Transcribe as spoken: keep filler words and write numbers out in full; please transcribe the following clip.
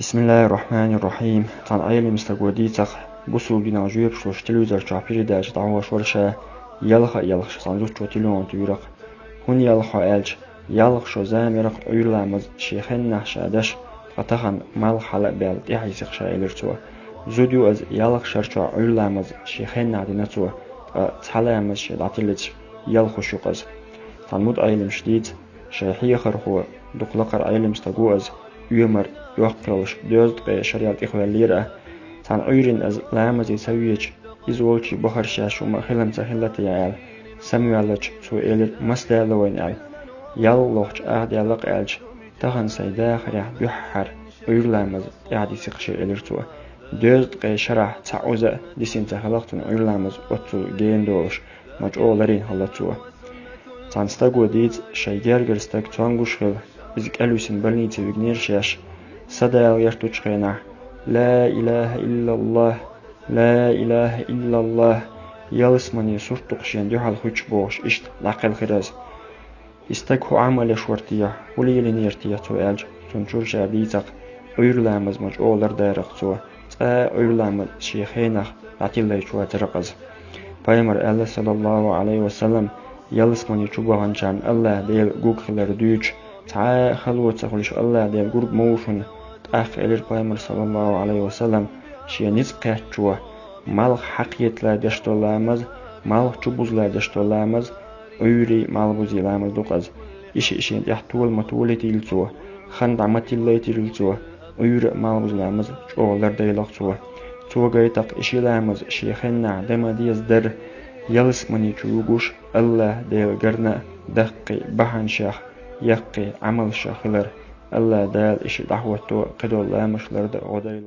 Бисмиллахир-рахманир-рахим. Цхьана Ӏелим стаго дийцар, бусулба динах жоьпаш луш телевизор чохь передача дӀахьош вара ша, ялх а ялхаш цхьана зудчо телефон туьйрар. «ХӀунда ялх хьо?» аьлча, «Ялх шо заманах Ӏуьйра ламаз шен хеннахь ша деш, ткъа тахана малх хьала а баьлла тӀехьа йисих ша», элира цо. «Зуда ю аса ялх шарчохь Ӏуьйра ламаз шен хеннахь дина цо, ткъа цхьа ламаз шен дӀатиллича ялхуш ю-кх аса». Цхьана мутаӀелимаш дийцар, шайн хьехархо, дукха лакхара Ӏелим стаг ву аса, оьмар йоккха йолуш, доьзткъе шарел тӀехваьллера а. Цхьана Ӏуьйрина аса ламазе ца веча, иза волчу бахара шаьш хӀума хилам ца хилла те аьлла, самаваьллачу цо элира: «Маса даьлла вайна?» аьлла. «Ялх лохчу ах даьлла-кх», аьлча, «Тахана сайн дахарехь дуьххьара Ӏуьйра ламаз тӀаьхьа дисих шен», элира цо. Доьзткъе шарахь цхьа оза а дисина ца хилла-кх цуьнан Ӏуьйра ламаз оццул гена долуш, ма чӀогӀа ларийна хилла цо. Цхьана стаго дийцар, шайн гергара стаг цомгуш хилла, иза кӀелвисина больнице вигнера шаьш. Са Дала гӀертачу хенахь: «Ла илаха иллаллах, ла илаха иллаллах, ялсамане сурт ду-кх шена дуьхьал хуьттуш», бохуш, иштта дӀакхелхира аса. «И стаг хӀун Ӏамал еш вара те, хӀун лелийнера те?» цо аьлча, цунна чуьра ша дийцар, Ӏуьйра ламаз ма чӀогӀа лардарах цо, цкъа а Ӏуьйра ламаз шен хенахь дӀатиллайча вацара-кх аса. Пайхамара аьлла, саллаллаху Ӏалайхи ва саллам: «Ялсамане чу баханчарна АллахӀ Дела гург хилар дуьйцуш, цхьа а хало ца хуьлуш АллахӀ Дела гург ма ву шуна». ТӀаккха элира Пайхамара, саллаллаху Ӏалайхи ва саллам, шен ницкъ кхеттачо: «Малх хьакхетале деш долу ламаз, малх чубузале деш долу ламаз, Ӏуьйрий малхбузий ламаз ду-кх аса. И шиъ шена тӀехь тола ма толийтийла цо, хан дӀа ма тиллийтийла цо, Ӏуьйра а малхбуза ламаз чӀогӀа лардайла-кх цо. Цо гайта-кх и ши ламаз шен хеннахь дан ма деза дара, ялсамане чу вуьгуш АллахӀ Дела гарна а даккхий бахьанашех, яккхий Ӏамалшех хилар. АллахӀ Дала и шиъ дӀахӀотто, кхидолу ламазаш лардан гӀо дойла».